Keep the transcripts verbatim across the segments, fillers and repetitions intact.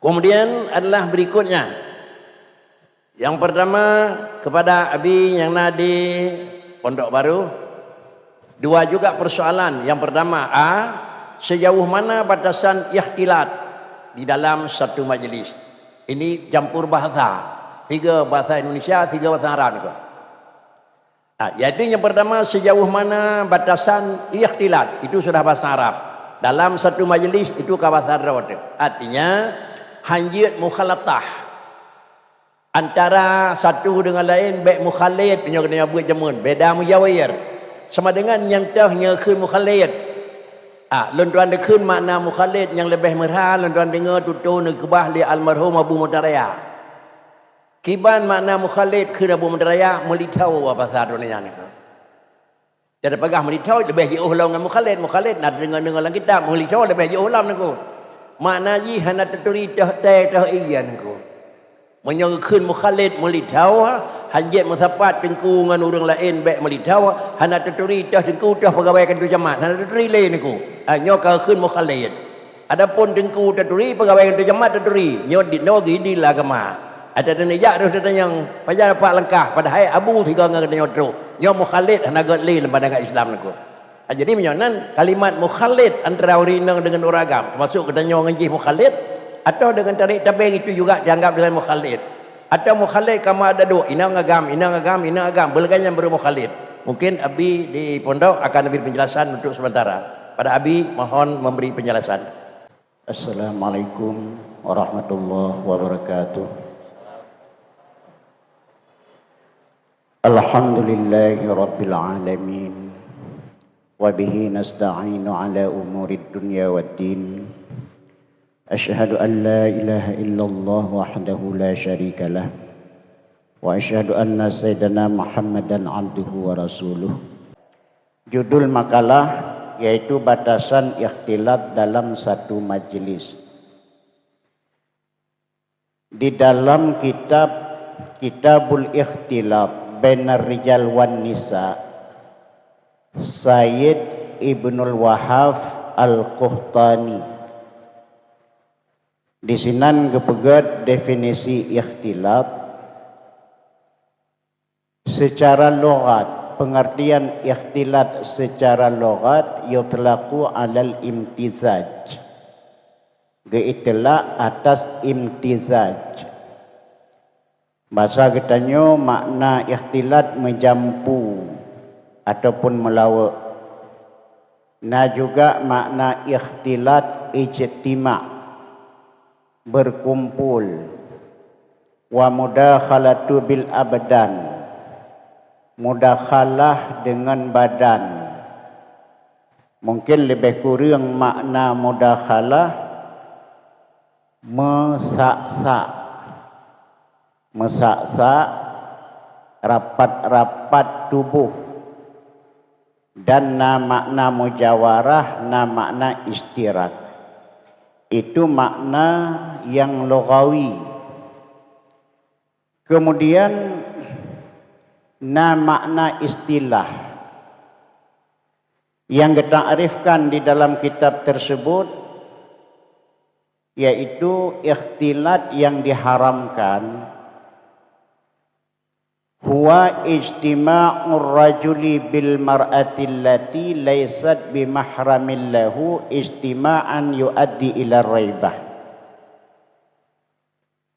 Kemudian adalah berikutnya. Yang pertama, kepada Abi nyang na di Pondok Baru, dua juga persoalan. Yang pertama, A, sejauh mana batasan ikhtilat di dalam satu majlis? Ini campur bahasa. Tiga bahasa Indonesia, tiga bahasa Arab. Ah, yaitu yang pertama, sejauh mana batasan ikhtilat, itu sudah bahasa Arab. Dalam satu majlis, itu ka bahasa droe teuh. Artinya, hanjeuet mukhalatah antara satu dengan lain, bèk mukhalid, meunyoe geutanyoe buet jameun, beda mujawir. Sama dengan nyang teuh nyang kheun mukhalid. Ah, lôn tuan deukheun makna mukhalid nyang leubeh meurha, lôn tuan deungoe tutoe neukeubah lé almarhum Abu Mudaraya. Kiban makna mukhalid kheun Abu Mudaraya, meulitho basa droeneuh nyan. Jadi peugah meulitho leubeh jiôh lom ngon mukhalid. Mukhalid na deungoe-deungoe lam kitab, meulitho leubeh jiôh lom niko. Makna jih hana teuturi teuh tée teuh ie niko. Meunyoe geukheun mukhalid meulitho, hanjeuet meusapat teungku ngon ureuëng laén bèk meulitho, hana teuturi teuh teungku teuh peugawée keuntui jamat, hana teuturi lé niko. Ah, nyoe ka geukheun mukhalid. Adapun teungku taturi, peugawée ngon teujamat taturi, nyoe di noe geuidil agama. Ada dan jak roh tatanyong, pajan pat langkah, padahai abu sigoe ngon geutanyoe trok. Nyoe mukhalid hana göt lé lam pandangan Islam niko. Ah, jadi meunyoe nan kalimat mukhalid antara ureuëng inong dengan ureuëng agam, termasuk geutanyoe ngon jih mukhalid, atau dengan tarék tabeng itu juga dianggap dengan mukhalid. Atau mukhalid kama ada dua, inong agam, inong agam, inong agam, beulagée nyan baru mukhalid. Mungkin Abi di pondok akan beri penjelasan untuk sementara. Pada Abi mohon memberi penjelasan. Assalamualaikum warahmatullahi wabarakatuh. Alhamdulillahi rabbil alamin. Wa bihi nasta'inu ala umurid dunya waddin. Asyhadu an la ilaha illallah wahdahu la syarikalah. Wa asyhadu anna sayyidana Muhammadan abduhu wa rasuluh. Judul makalah yaitu batasan ikhtilat dalam satu majlis. Di dalam kitab Kitabul Ikhtilat Bainar Rijal wan Nisa, Sayyid Ibnul Wahhaf Al-Qahtani, di sinan geupeugét definisi ikhtilat. Secara lughat, pengertian ikhtilat secara lughat yutlaqu alal imtizaj. Geuitlak atas imtizaj. Basa geutanyoe makna ikhtilat meujampu ataupun meulawok. Na juga makna ikhtilat ijtima', berkumpul. Wa mudakhalatu bil abdan, mudakhalah dengan badan. Mungkin lebih kurang makna mudakhalah, meusak-sak. Meusak-sak, rapat-rapat tuboh. Dan na makna mujawarah, na makna istirak. Itu makna yang lughawi. Kemudian na makna istilah yang geutarifkan di dalam kitab tersebut, yaitu ikhtilat yang diharamkan, huwa ijtima'ur rajuli bil mar'atil lati laysat bi mahramin lahu ijtima'an yuaddi ila raibah.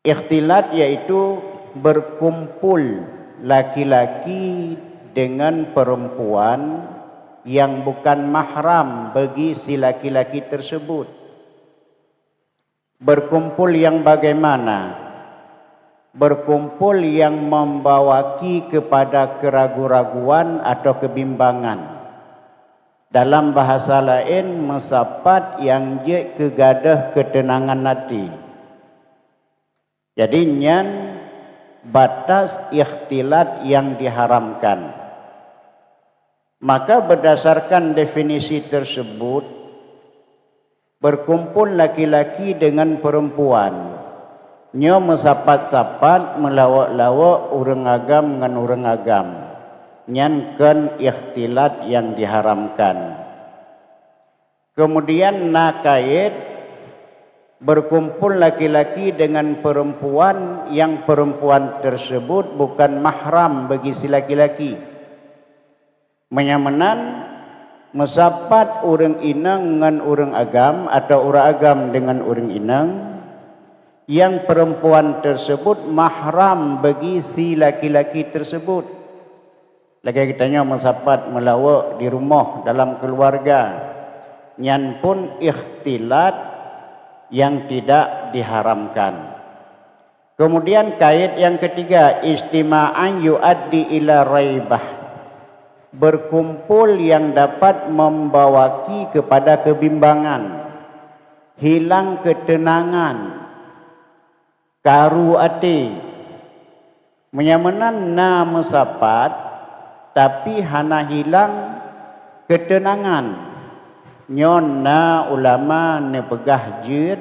Ikhtilat yaitu berkumpul laki-laki dengan perempuan yang bukan mahram bagi si laki-laki tersebut. Berkumpul yang bagaimana? Berkumpul yang membawaki kepada keragu-raguan atau kebimbangan. Dalam bahasa laén, meusapat nyang jeuet keu gadôh keuteunangan até. Jadi, nyan batas ikhtilat nyang diharamkan. Maka, berdasarkan definisi tersebut, berkumpul laki-laki dengan perempuan, nyoe meusapat-sapat, meulawok-lawok ureuëng agam ngon ureuëng agam, nyan kon ikhtilat nyang diharamkan. Kemudian na kayét Berkumpul laki-laki dengan perempuan yang perempuan tersebut bukan mahram bagi si laki-laki. Meunyoe meunan, meusapat ureuëng inong ngon ureuëng agam atau ureuëng agam dengan ureuëng inong, yang perempuan tersebut mahram bagi si laki-laki tersebut. Lagée geutanyoe meusapat meulawok di rumoh dalam keuluwarga, nyan pun ikhtilat yang tidak diharamkan. Kemudian kait yang ketiga, ijtima'an yuaddi ila raibah. Berkumpul yang dapat membawaki kepada kebimbangan, hilang ketenangan, karu até. Meunyoe meunan na meusapat, tapi hana hilang keuteunangan. Nyoe na ulama neupeugah jeuet,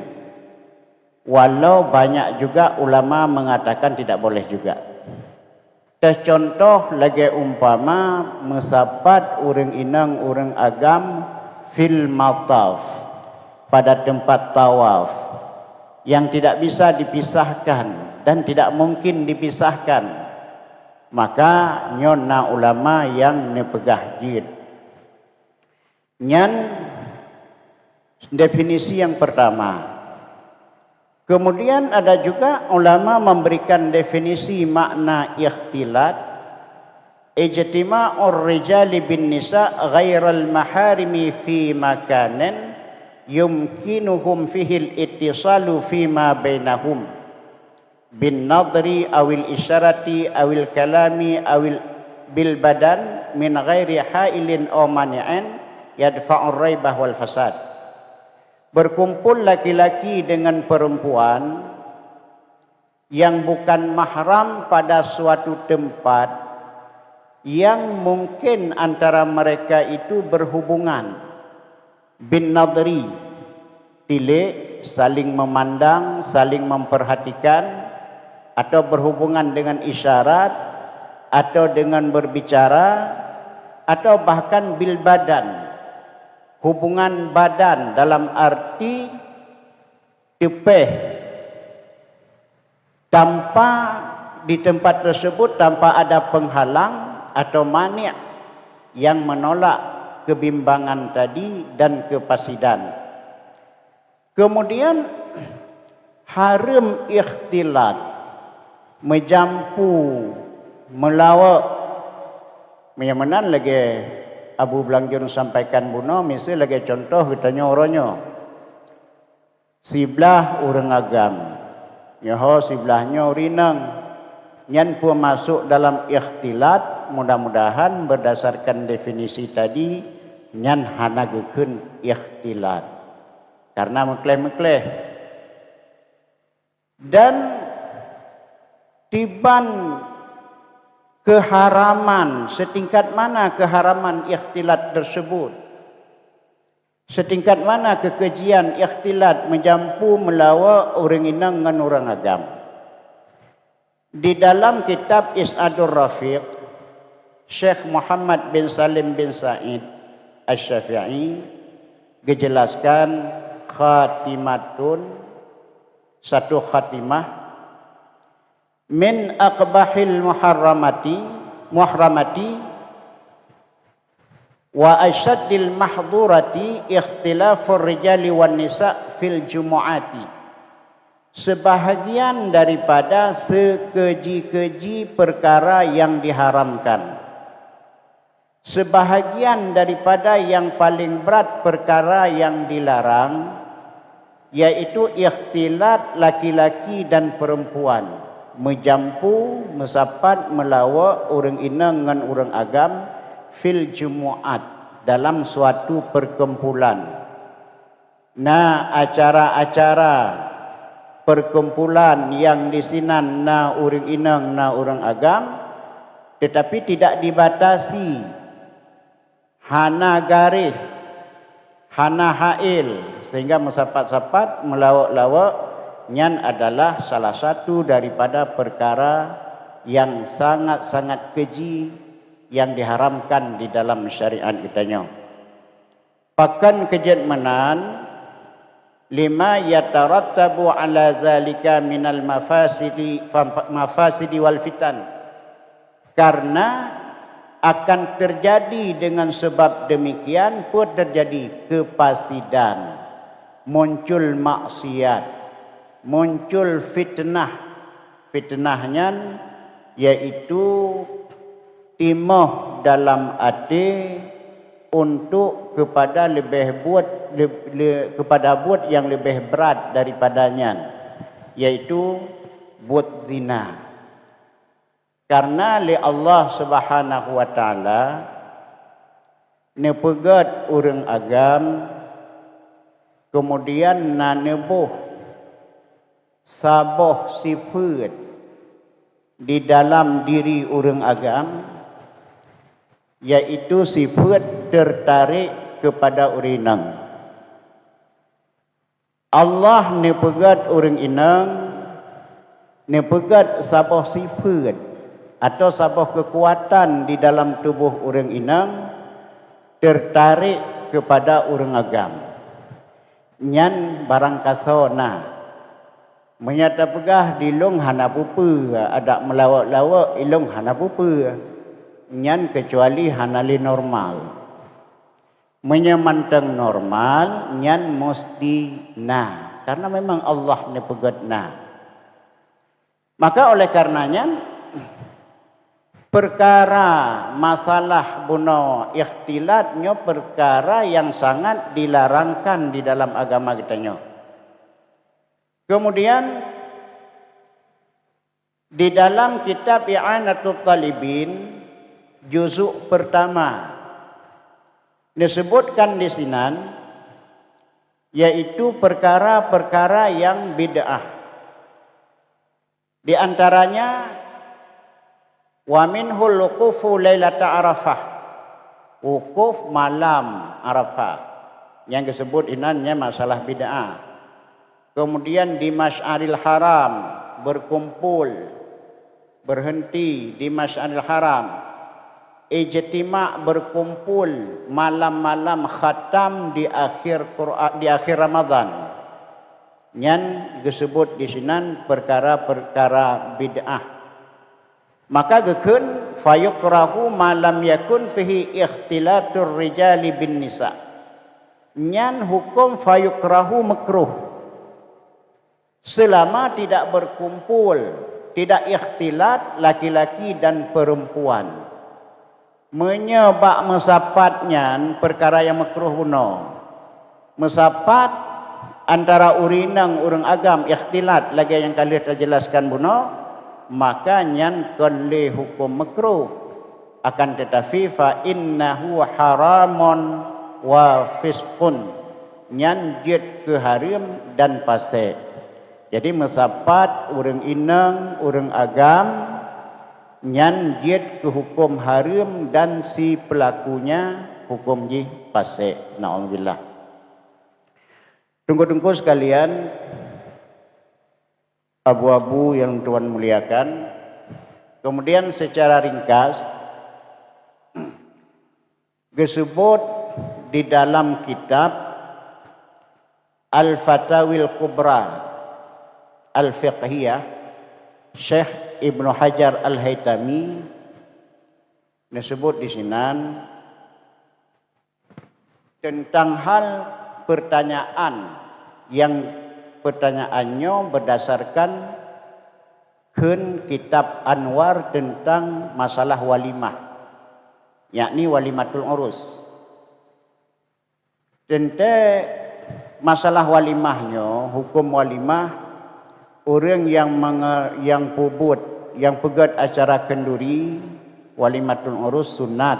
walau banyak juga ulama mengatakan tidak boleh juga. Teucontoh lagée umpama meusapat ureuëng inong ureuëng agam fil mataf, pada tempat tawaf, yang tidak bisa dipisahkan dan tidak mungkin dipisahkan, maka nyoe na ulama yang neupeugah jeuet. Nyan definisi yang pertama. Kemudian ada juga ulama memberikan definisi makna ikhtilat, ijtima'ur rijali bin nisa ghairal maharimi fi makanin yumkinuhum fihil ittisalu fima bainahum bin nadri awil isyarati awil kalami awil bil badan min ghairi hailin aw mani'in yadfa'ur raibah wal fasad. Berkumpul laki-laki dengan perempuan yang bukan mahram pada suatu tempat yang mungkin antara mereka itu berhubungan bin nadri, tilik, saling memandang, saling memperhatikan, atau berhubungan dengan isyarat, atau dengan berbicara, atau bahkan bil badan, hubungan badan dalam arti teupeh tanpa di tempat tersebut tanpa ada penghalang atau mani' yang menolak kebimbangan tadi dan kepasidan. Kemudian hareuem ikhtilat, meujampu, meulawok. Meunyoe meunan lagée Abu Blangjun sampaikan bunoe, miseu lagée contoh geutanyoe uroe nyoe. Siblah ureuëng agam, nyoe siblah nyoe ureuëng inong. Nyan peumasok dalam ikhtilat, mudah-mudahan berdasarkan definisi tadi, nyan hana geukheun ikhtilat. Karena meukleh-meukleh. Dan tiban keuharaman, setingkat mana keuharaman ikhtilat tersebut? Setingkat mana kekejian ikhtilat meujampu meulawok ureuëng inong ngon ureuëng agam? Di dalam kitab Is'adur Rafiq, Syekh Muhammad bin Salim bin Said Asy-Syafi'i geujelaskan khatimatun, satu khatimah, min aqbahil muharramati, muhramati, wa asyaddil mahdhurati ikhtilafur rijali wan nisa fil jumu'ati. Sebahagian daripada sekeji-keji perkara yang diharamkan. Sebahagian daripada yang paling berat perkara yang dilarang, yaitu ikhtilat laki-laki dan perempuan, meujampu, meusapat, meulawok ureuëng inong ngon ureuëng agam fil jumu'at, dalam suatu perkumpulan. Na acara-acara perkumpulan yang di sinan na ureuëng inong, na ureuëng agam, tetapi tidak dibatasi, hana garéh, hana hail, sehingga meusapat-sapat, meulawok-lawok, nyan adalah salah satu daripada perkara yang sangat-sangat keji yang diharamkan di dalam syariat geutanyoe. Pakon keu jeuet meunan, Lima yatarattabu ala zalika minal mafasidi, fam-, mafasidi wal fitan. Karena akan terjadi dengan sebab demikian, peue terjadi? Kepasidan, muncul maksiat, muncul fitnah. Fitnah nyan yaitu timoh dalam até untuk kepada leubeh buet, le-, le-, kepada buet yang lebih berat daripada nyan, yaitu buet zina. Karena lé Allah Subhanahu wa Taala neupeugét ureuëng agam, kemudian na neuboh saboh sifeuet di dalam diri ureuëng agam, yaitu sifeuet tertarik kepada ureuëng inong. Allah neupeugét ureuëng inong, neupeugét saboh sifeuet atau saboh keukuatan di dalam tuboh ureuëng inong, tertarik kepada ureuëng agam. Nyan barangkasoe na. Meunyoe tapeugah di lôn hana peue-peue, adak meulawok-lawok ilôn hana peue-peue, nyan keucuali hana lé normal. Meunyoe mantong normal, nyan musti na, karena memang Allah neupeugét na. Maka oleh karena nyan, perkara masalah bunoe ikhtilat nyoe perkara yang sangat dilarangkan di dalam agama geutanyoe. Kemudian, di dalam kitab I'anatut Talibin, juzuk pertama, disebutkan di sinan, yaitu perkara-perkara yang bid'ah. Di antaranya, wa minhul wuqufu lailata Arafah, wukuf malam Arafah. Nyang geusebut inan nyan masalah bid'ah. Kemudian di Masy'aril Haram berkumpul, berhenti di Masy'aril Haram. Ijtima' berkumpul malam-malam khatam di akhir Qur'an, di akhir Ramadan. Nyan geusebut di sinan perkara-perkara bid'ah. Maka geukheun, "Fayukrahu ma lam yakun fihi ikhtilatur rijali bin nisa." Nyan huköm fayukrahu, makruh. Selama tidak berkumpul, tidak ikhtilat laki-laki dan perempuan. Meunyoe bak meusapat nyan peukara nyang makruh bunoe. Meusapat antara ureuëng inong ureuëng agam ikhtilat lagée nyang ka lheueh tajeulaskan bunoe, maka nyan kon lé huköm makruh. Akan teutapi, fa innahu haramun wa fisqun, nyan jeuet keu hareuem dan pasék. Jadi meusapat ureuëng inong, ureuëng agam, nyan jeuet keu huköm hareuem dan si peulakunya huköm jih pasék. Naudzubillah. Teungku-teungku sekalian, abu-abu yang Tuhan muliakan, kemudian secara ringkas, geusebut di dalam kitab Al-Fatawil Kubra Al-Fiqhiyah, Syekh Ibnu Hajar Al-Haitami, neusebut di sinan teuntang hal peurtanyaan nyang, peurtanyaan nyoe beudasarkan kheun kitab Anwar teuntang masalah walimah, yakni walimatul urus. Teuntée masalah walimah nyoe, huköm walimah, ureuëng nyang mange-, nyang peubuet, nyang peugét acara khanduri, walimatul urus sunat,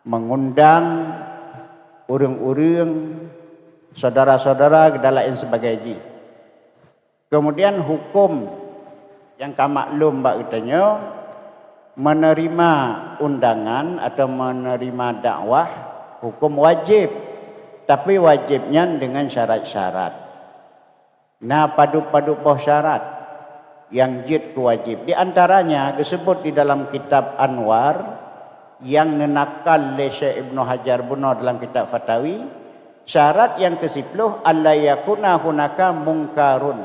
meungundang ureuëng-ureuëng, syedara-syedara dan laén sebagai jih. Kemudian huköm nyang ka maklum bak geutanyoe, meuneurimong undangan atawa meuneurimong dakwah huköm wajéb, tapi wajéb nyan deungon syarat-syarat. Na padub-padub boh syarat nyang jeuet keu wajéb. Di antaranya geusebut di dalam kitab Anwar nyang neunakal lé Syekh Ibnu Hajar bunoe dalam kitab Fatawi, Syarat nyang keusiploh, alla yakuna hunaka mungkarun.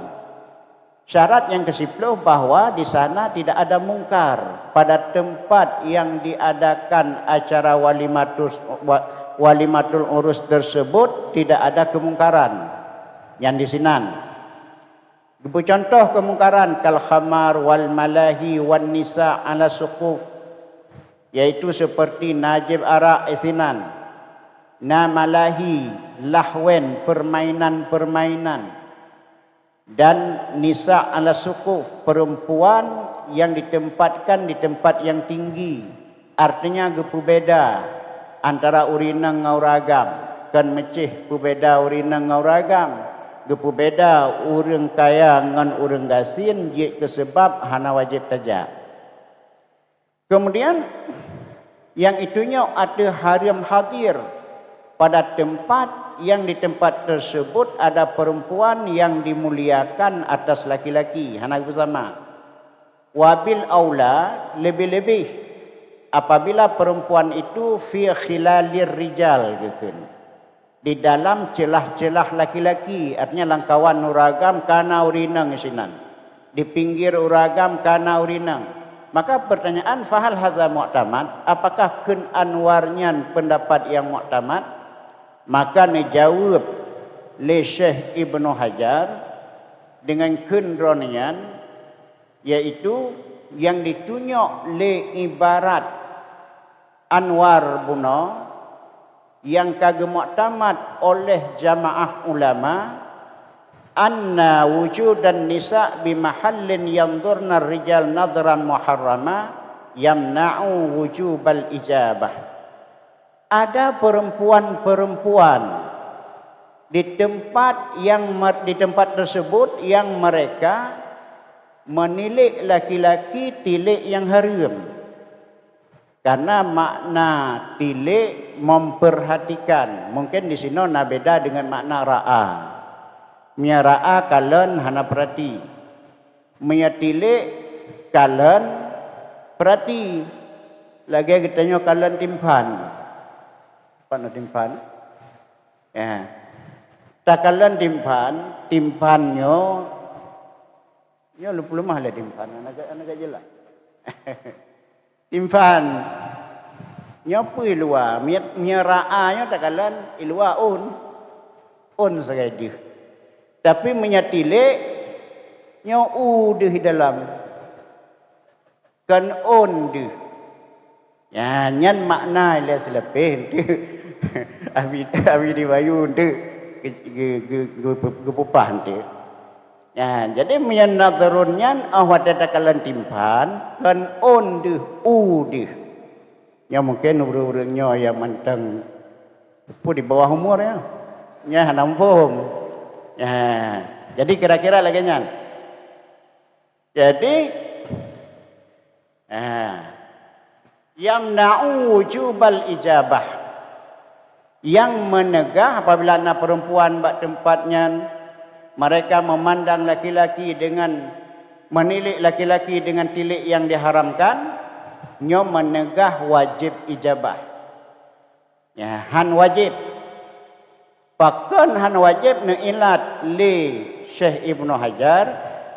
Syarat nyang keusiploh bahwa di sana tidak ada mungkar. Pada tempat yang diadakan acara walimatus-, wa-, walimatul urus tersebut tidak ada kemungkaran. Nyang di sinan. Geupeucuntoh keumungkaran kal khamar wal malahi wan nisa ala suquf, yaitu seperti na jieb arak isinan, na malahi, lahwen, permainan-permainan, dan nisa ala suquf, perempuan yang ditempatkan di tempat yang tinggi. Artinya geupeubeda antara ureuëng inong ngon ureuëng agam, kon meucéh peubeda ureuëng inong ngon ureuëng agam, geupeubeda ureuëng kaya ngon ureuëng gasien jeuet keu seubab hana wajéb tajak. Kemudian, yang itunyoe ateueh hareuem hadir, pada tempat yang di tempat tersebut ada perempuan yang dimuliakan atas laki-laki, hana beusama. Wabil aula, lebih-lebih apabila perempuan itu fi khilalir rijal, geukheun, di dalam celah-celah laki-laki, artinya lam kawan ureuëng agam kana ureuëng inong sinan, di pinggir ureuëng agam kana ureuëng inong. Maka pertanyaan, fahal haza mu'tamad? Apakah kheun Anwar nyan pendapat yang mu'tamad? Maka neujaweueb lé Syekh Ibnu Hajar dengan kheun droeneuh nyan, yaitu nyang ditunyok lé ibarat Anwar bunoe nyang ka geumuktamad oleh jamaah ulama, anna wujudan nisa bi mahallin yanzurna rijal nadhran muharrama yamna'u wujubal ijabah. Ada perempuan-perempuan di tempat yang mer-, di tempat tersebut yang mereka menilik laki-laki tilik yang haram. Karena makna tilik memperhatikan. Mungkin di sinoe na beda dengan makna ra'a. Meunyo ra'a kalon hana perhati. Meunyo tilik kalon perhati. Lagée geutanyoe kalon timphan. Apa na timphan? Ya. Takalon timphan, timphan nyoe, nyoe lupeuleumah lé timphan, aneuk, aneuk jeulaih. Timphan nyoe peue i luwa, miet, miet ra'a nyoe takalon i luwa ôn. Ôn sagai deuh. Tapi meunyo tilik, nyoe u deuh i dalam. Kon ôn deuh. Ya, nyan makna ilée sileupeh teuh. Abi, abi di bayu teuh. Ge-, ge-, ge-, ge-, geupupah teuh. Ya, jadi meunyo nadharun nyan, oh, watée takalon timphan, kon ôn deuh, u deuh. Nyoe mungkin ureuëng-ureuëng nyoe nyang mantong peue di bawah umur ya. Nyan hana muphom. Ya. Jadi kira-kira lagée nyan. Jadi, ah, yamna'u wujubal ijabah. Yang meunegah apabila na perempuan bak tempat nyan, mereka memandang laki-laki dengan, menilik laki-laki dengan tilik yang diharamkan, nyoe meunegah wajéb ijabah. Ya, han wajéb. Pakon han wajéb neuilat lé Syekh Ibnu Hajar,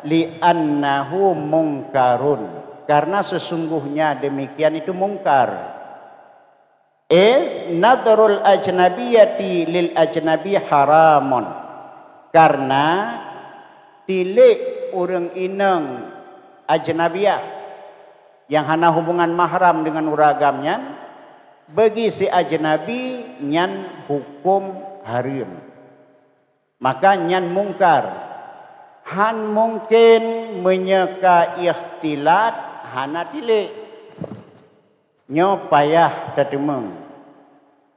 "Li'annahu mungkarun." Karena sesungguhnya demikian itu mungkar. "Is nadharul ajnabiyati lil ajnabi haramun." Karena tilik ureuëng inong ajnabiyah yang hana hubungan mahram dengan ureuëng agam nyan, bagi si ajnabi nyan huköm hareuem. Maka nyan mungkar. Han mungken meunyoe ka ikhtilat hana tilik. Nyoe payah tateumeung.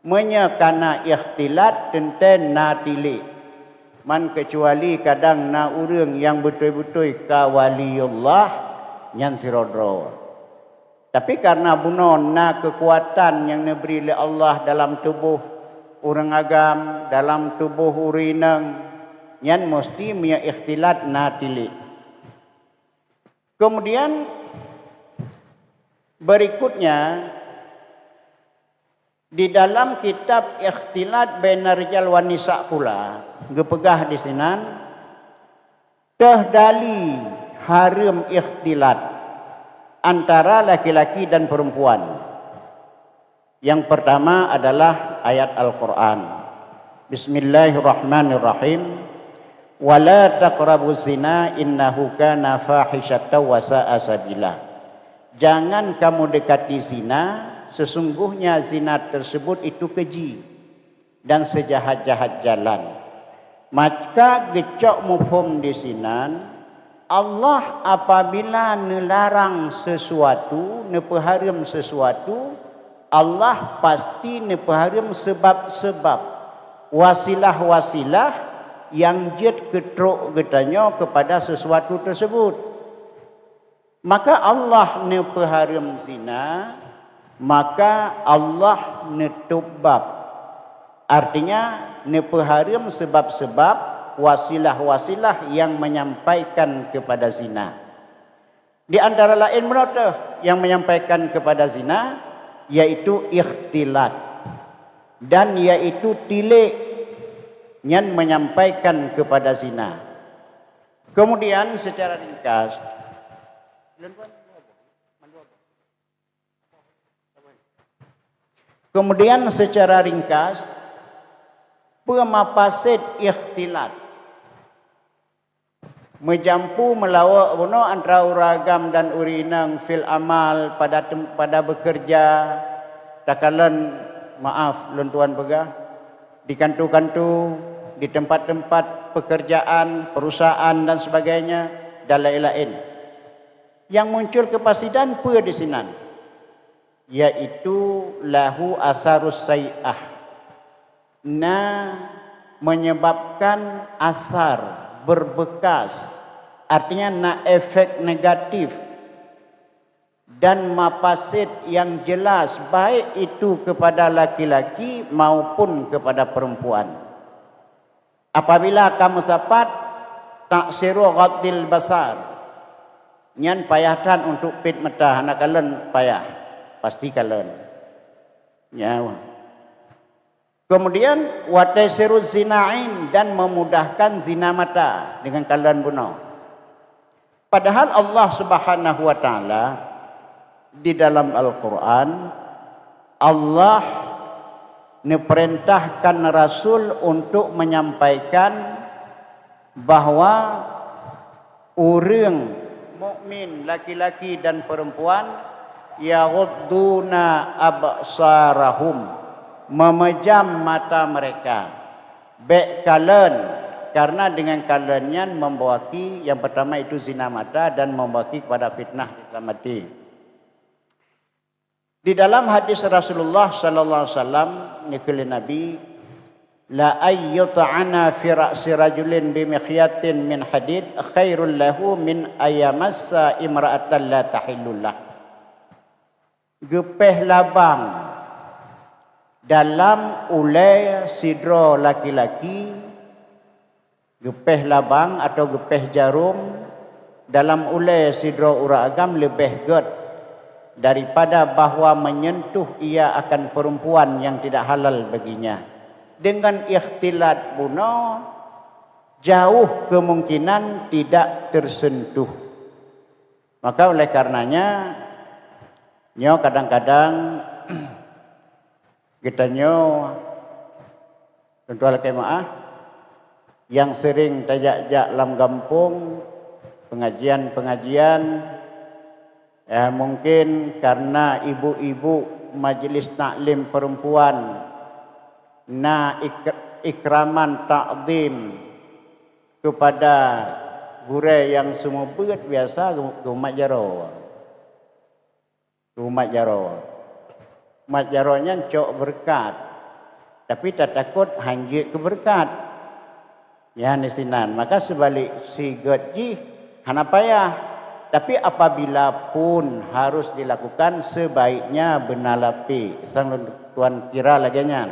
Meunyoe kana ikhtilat teuntée na tilik. Man keucuali kadang na ureuëng nyang beutôi-beutôi ka waliullah nyan sidroe-droe. Tapi karena bunoe na keukuatan nyang neubri lé Allah dalam tuboh ureuëng agam, dalam tuboh ureuëng inong, nyan musti meunyoe ikhtilat na tilik. Kemudian berikutnya, Di dalam kitab Ikhtilat Baina Rijal wan Nisa pula, geupeugah di sinan, teuhdali hareuem ikhtilat antara laki-laki dan perempuan. Yang pertama adalah ayat Al-Quran. Bismillahirrahmanirrahim. "Wala taqrabuz zina innahu kana fahisyatan wa sa'a sabila." Jangan kamu dekati zina, sesungguhnya zina tersebut itu keji dan sejahat-jahat jalan. Maka geucok muphom di sinan, Allah apabila neularang sesuatu, neupeuhareuem sesuatu, Allah pasti neupeuhareuem sebab-sebab, wasilah-wasilah nyang jeuet keu trok geutanyoe keupada sesuatu tersebut. Maka Allah neupeuhareuem zina, maka Allah neutôb bab. Artinya, neupeuhareuem sebab-sebab, wasilah-wasilah nyang menyampaikan keupada zina. Di antara laén bunoe teuh nyang menyampaikan keupada zina, yaitu ikhtilat, dan yaitu tilék, nyan menyampaikan keupada zina. Kemudian secara ringkas, kemudian secara ringkas, peue mafasid ikhtilat? Meujampu meulawok bunoe antara ureuëng agam dan ureuëng inong fil amal, pada tem-, pada bekerja, takalon, maaf lôn tuan peugah, di kantu-kantu, di tempat-tempat pekerjaan, perusahaan dan sebagainya, dan laén-laén. Nyang muncul keufasidan peue di sinan? Yaitu lahu asarus sai'ah. Na menyebabkan asar, berbekas, artinya na efek negatif dan mafasid yang jelas, baik itu kepada laki-laki maupun kepada perempuan. Apabila kamu sapat, taksiru ghaddil basar. Nyan payah that untuk pet mata, hana kalon payah. Pasti kalon. Ya. Kemudian, wa taisiru zinain, dan memudahkan zina mata dengan kalon bunoe. Padahal Allah Subhanahu wa Ta'ala di dalam Al-Quran, Allah neuperintahkan Rasul untuk menyampaikan bahwa ureuëng mukmin laki-laki dan perempuan yaghudduna absarahum, memeujam mata mereka. Bék kalon, karena dengan kalon nyan membawaki, yang pertama itu zina mata dan membawaki kepada fitnah di dalam hati. Di dalam hadis Rasulullah sallallahu alaihi wasallam, geukheun lé Nabi, "La ayyut'ana fi ra'si rajulin bi mikhyatin min hadid khairul lahu min ayyamassa imra'atan la tahillu lah." Geupéh labang dalam ulée sidroe laki-laki, geupéh labang atau geupéh jarom dalam ulée sidroe ureuëng agam leubeh gét daripada bahwa menyentuh ia akan perempuan yang tidak halal baginya. Dengan ikhtilat bunoe, jauh kemungkinan tidak tersentuh. Maka oleh karenanya, nyoe kadang-kadang geutanyoe, lôn tuan lakée meu'ah, nyang sering tajak-jak lam gampông, pengajian-pengajian, ya, mungkin karena ibu-ibu majelis taklim perempuan na ik-, ikraman takzim kepada gurée nyang seumeubeuet, biasa geu-, geumat jaroe. Umat jaroe. Umat jaroe nyan cok beureukat, tapi tatakot han jeuet keu beureukat. Nyan disinan. Maka seubalik sigét jih hana payah. Tapi apabila pun harus dilakukan, sebaiknya beuna lapék. Sang lôn tuan kira lagée nyan.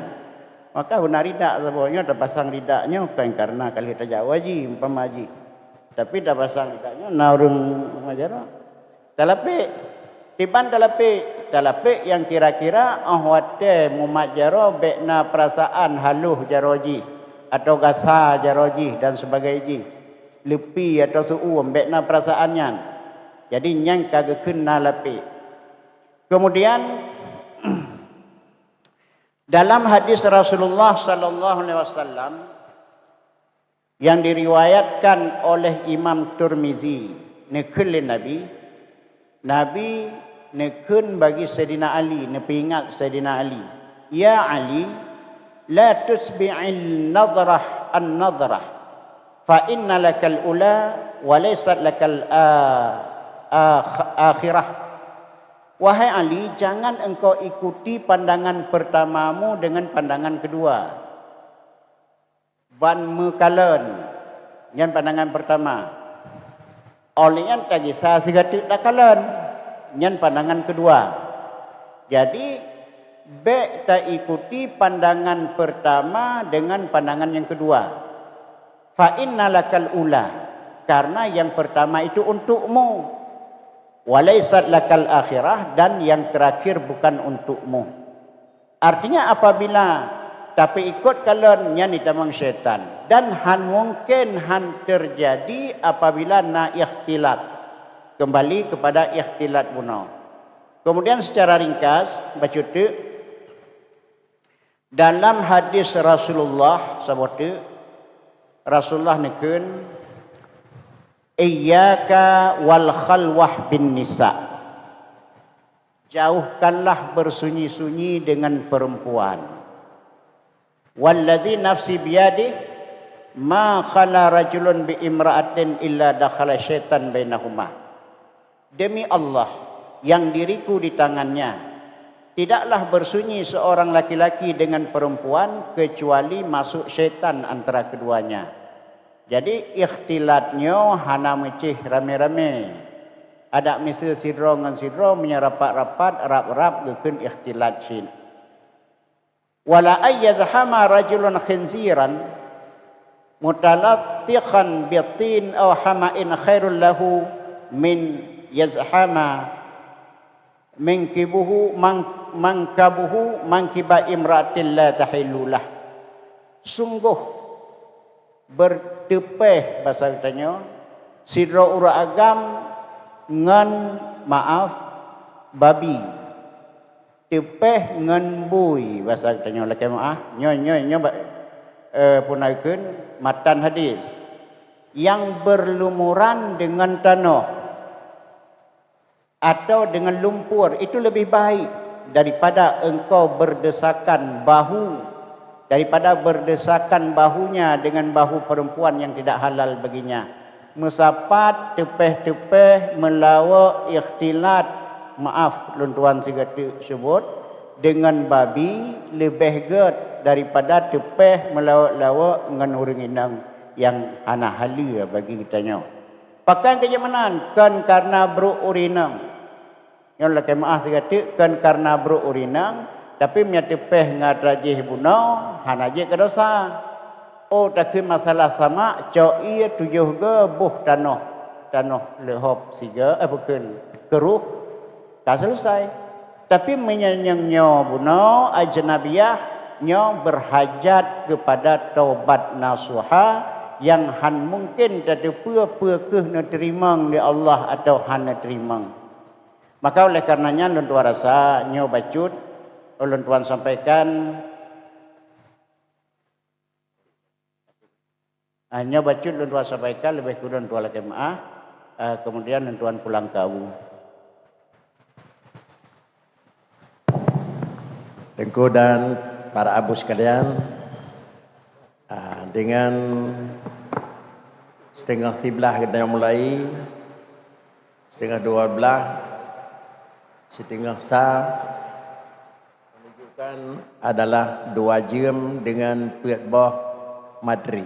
Maka hana ridak saboh nyoe tapasang ridak nyoe, kon karena ka lheueh tajak haji, umpama jih. Tapi tapasang ridak nyoe na ureuëng umat jaroe. Talapék, tiban talapék, Talapék nyang kira-kira óh watée mumat jaroe bék na peurasaan haloh jaroe jih, atawa gasa jaroe jih dan sebagainya jih, leupi atawa seu-uem, bék na peurasaan nyan. Jadi nyan ka geukheun na lapék. Kemudian, dalam hadis Rasulullah sallallahu alaihi wasallam yang diriwayatkan oleh Imam Tirmizi, neukheun lé Nabi, Nabi neukheun bagi Saidina Ali, neupeuingat Saidina Ali, "Ya Ali, la tusbi'il nadrah an-nadrah, fa inna lakal ula wa laysat lakal a-, akh-, akhirah." Wahai Ali, jangan engkau ikuti pandangan pertamamu dengan pandangan kedua. Ban meukalon, nyan pandangan pertama. Óh lheueh nyan tagisa sigateuk takalon, nyan pandangan kedua. Jadi, bék taikuti pandangan pertama dengan pandangan yang kedua. Fa inna lakal ula, karena yang pertama itu untukmu. Wa laysat lakal akhirah, dan yang terakhir bukan untukmu. Artinya, apabila tapeuikot kalon, nyan jitamong syaitan, dan han mungken han terjadi apabila na ikhtilat. Kembali kepada ikhtilat bunoe. Kemudian, secara ringkas, bacut teuk, dalam hadis Rasulullah saboh teuk, Rasulullah neukheun, "Iyyaka wal khalwah bin nisa." Jauhkanlah bersunyi-sunyi dengan perempuan. "Walladzi nafsi biyadih, ma khala rajulun bi imra'atin illa dakhala syaitan bainahuma." Demi Allah yang diriku di tangannya, tidaklah bersunyi seorang laki-laki dengan perempuan kecuali masuk syaitan antara keduanya. Jadi, ikhtilat nyoe hana meucéh ramé-ramé. Adak miseue sidroe ngon sidroe, meunyoe rapat-rapat, rab-rab geukheun ikhtilat cit. "Wala an yazhama rajulun khinziran mutalattikhan bitin aw hama'in khairul lahu min yazhama mangkibuhu mang-, mangkabuhu mangkiba imra'atin la tahillu lah." Sunggoh beuteupeue, basa geutanyoe, sidroe ureuëng agam ngon, maaf, babi. Teupeue ngon bui, basa geutanyoe lakée meuáh. Nyoe, nyoe, nyoe ba-, eh, puna geukheun matan hadis. Nyang berlumuran dengan tanoh atau dengan lumpur, itu lebih baik daripada engkau berdesakan bahu, daripada berdesakan bahunya dengan bahu perempuan yang tidak halal baginya. Meusapat, teupeh-teupeh, meulawok, ikhtilat, maaf, lôn tuan sigoe teuk seubut, dengan babi leubeh gét daripada teupeh meulawok-lawok ngon ureuëng inong nyang hana haleue bagi geutanyoe. Pakon keu jeuet meunan? Kon kareuna brok ureuëng inong. Nyoe lakée meuáh sigoe teuk, kon kareuna brok ureuëng inong, tapi meunyo teupeh ngon atra jih bunoe, hana jeuet keu dosa. Oh, takheun masalah samak, cok ié tujoh goe boh tanoh, tanoh leuhop sigoe, eh, bukon, keuroh, ka seuleusai. Tapi meunyo nyang nyoe bunoe ajnabiyah, nyoe beurhajat keupada taubat nasuha nyang han mungken tateupeue peu kheueh neuteurimong lé Allah atawa han neuteurimong. Maka oleh kareuna nyan lôn tuan rasa nyoe bacut lôn tuan sampaikan. Ah, nyoe bacut lôn tuan sampaikan, leubeh kureueng lôn tuan lakée meuáh, ah, kemudian lôn tuan pulang keu Abu. Teungku dan para abu sekalian, ah, dengan siteungoh siblaih geutanyoe mulai, siteungoh dua blaih, siteungoh sa, menunjukkan adalah dua jeuem dengan peuet boh matri.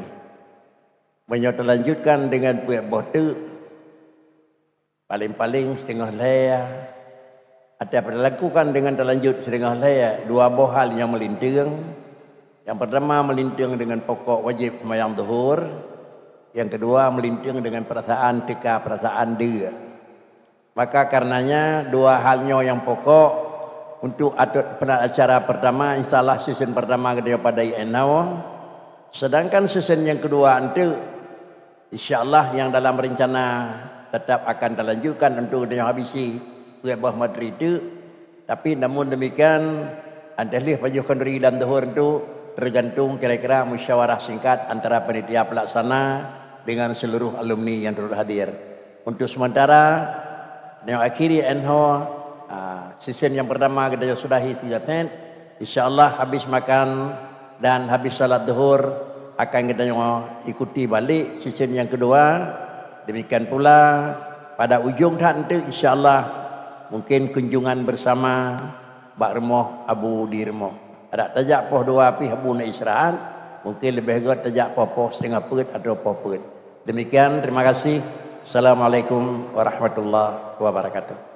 Meunyoe talanjutkan dengan peuet boh teuk, paleng-paleng siteungoh lhée, atawa talakukan dengan talanjut siteungoh lhée, dua boh hal nyang meulinteung. Nyang peurtama meulinteung dengan pokok wajéb seumayang zuhur, nyang keudua meulinteung dengan peurasaan teuka peurasaan deue. Maka karenanya dua hal nyoe nyang pokok, Untuk ateueh acara pertama, insya Allah season pertama geutanyoe padai inoe. Sedangkan season nyang keudua eunteuk, insya Allah nyang dalam rencana tetap akan talanjutkan untuk geutanyoe habisi peuet boh materi teuk. Tapi namun demikian, 'oh lheueh pajoh khanduri lam duhur eunteuk, tergantung kira-kira musyawarah singkat antara panitia pelaksana dengan seluruh alumni yang turut hadir. Untuk sementara, nyoe akhiri inoe, ah, season nyang pertama geutanyoe sudahi sigoe that. Insya Allah habis makan dan habis salat duhur akan geutanyoe ikuti balik season nyang keudua. Demikian pula pada ujong that eunteuk, insya Allah mungkin kunjungan bersama bak rumoh Abu di rumoh. Adak tajak poh dua pih Abu na istirahat, mungkin leubeh göt tajak poh-poh siteungoh peuet atau poh peuet. Demikian, terima kasih. Assalamualaikum warahmatullahi wabarakatuh.